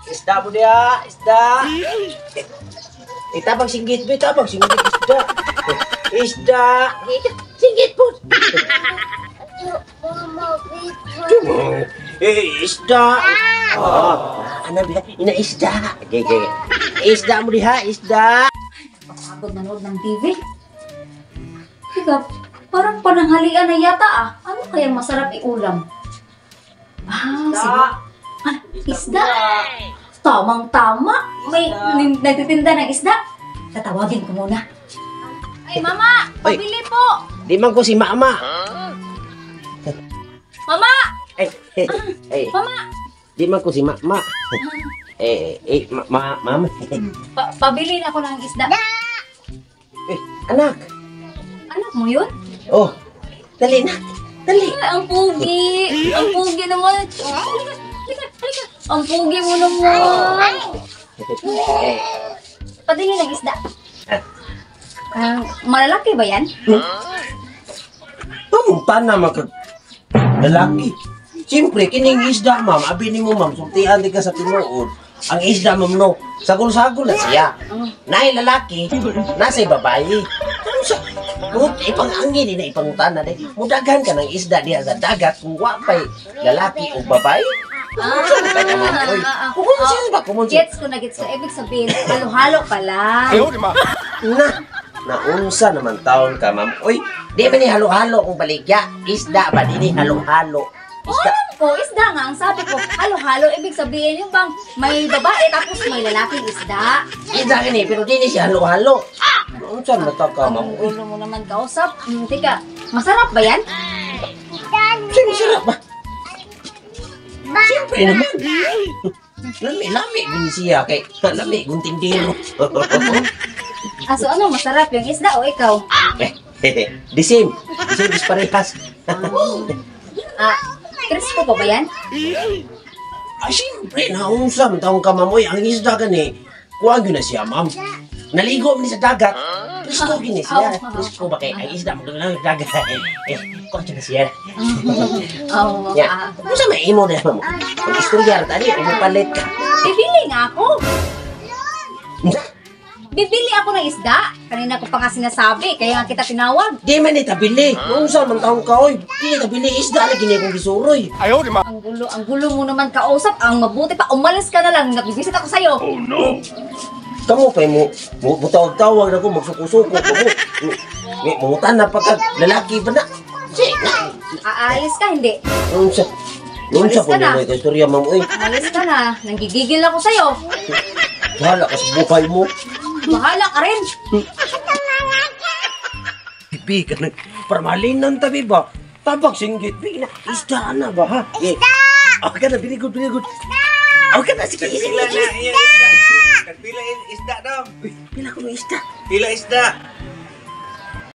Isda mo diha, isda. Eh, tabang singgit ba? Tabang singgit isda. Isda. Singgit po. Eh, isda. Oh, ano ba? Ina isda. Okay, okay. Isda mo diha, isda. Pagod nanood ng TV. Teka, parang pananghalian na yata ah. Ano kayang masarap iulam? Ah, siguro. Ah, isda. Tamang-tama. May nagtitinda ng isda. Tatawagin ko muna. Ay, Mama! Pabili po! Di man ko si Mama. Mama! Ay, ay. Mama! Di man ko si Mama. Eh, eh, ma, ma, mama. Pabili na ako ng isda. Eh, anak. Anak mo yun? Oh, dali na. Dali. Ay, ang pugi! Ang pugi naman! Halika, halika, halika! Ang pugi mo naman! Eh, Patingin ng isda. Ah, malalaki ba yan? Pumunta na mga lalaki. Siyempre, kining isda, ma'am. Abi ni mo, ma'am. Sultian di ka sa tinuod. Ang isda, ma'am, no. Sagol-sagol na siya. Nay lalaki, nasa babae. Ano sa... Kung ipang-angin na ipangutana di. Mudaghan ka ng isda diha sa dagat kung wa pa'y lalaki o babae. Ah, Oy, ah, ah. kumonsin ba? Kumonsin. Gets ko na, gets ko. Ibig sabihin, halo-halo pala. Na, naunsa naman taon ka, ma'am. Uy, di man ni halo-halo kung baligya. Isda ba? Di ni halo-halo. Isda. Alam ko, isda nga. Ang sabi ko, halo-halo. Ibig sabihin yung bang may babae tapos may lalaking isda. Isda kini, pero di ni siya halo-halo. Naunsa naman taon ka, ma'am. Ang Uy, gulo mo naman kausap. Teka, masarap ba yan? sino sarap ba? Siyempre naman. Lami, lami din siya kay lami kung tindero. Ah, so ano, masarap yung isda o ikaw? The same. The same is parehas. Ah, presko pa ba yan? Ay, siyempre, naunsa man taong ka, ma'am. Uy, ang isda gani, kuha yun na siya, ma'am. Naligo man ni sa dagat. Presko gini siya. Presko ba kay ang isda mo lang sa dagat. Eh, kuha na siya. Oo. Ya. Ah. Unsa may imo na, ma'am? Mag-istorya ra tani, imo palit ka. Bibili nga ako. Unsa? Bibili ako ng isda. Kanina ko pa nga sinasabi, kaya nga kita tinawag. Di man ni tabili. Unsa man taong ka, oy. Di ni tabili isda lagi ni akong gisuroy. Ang gulo mo naman kausap. Ang mabuti pa, umalis ka na lang. Nagbibisit ako sa'yo. Kamu kay mo, mo tawag-tawag na ko magsuko-suko ko mo. Ni mangutan na pa ka lalaki ba na? Si na. Aalis ka, hindi. Unsa? Unsa Alis po ka na. ni mo istorya, ma'am, oy. Umalis ka na. Nanggigigil ako sa'yo. Bahala ka sa buhay mo. Bahala ka rin. Bi ka nang para malinan tabi ba? Tabak singgit bi na. Isda na ba ha? Isda. Okay na, very good, very good. Okay na, sige, sige, Pila sige. na iya isda. Pila isda dong. Uy, pila ko ng isda. Pila isda.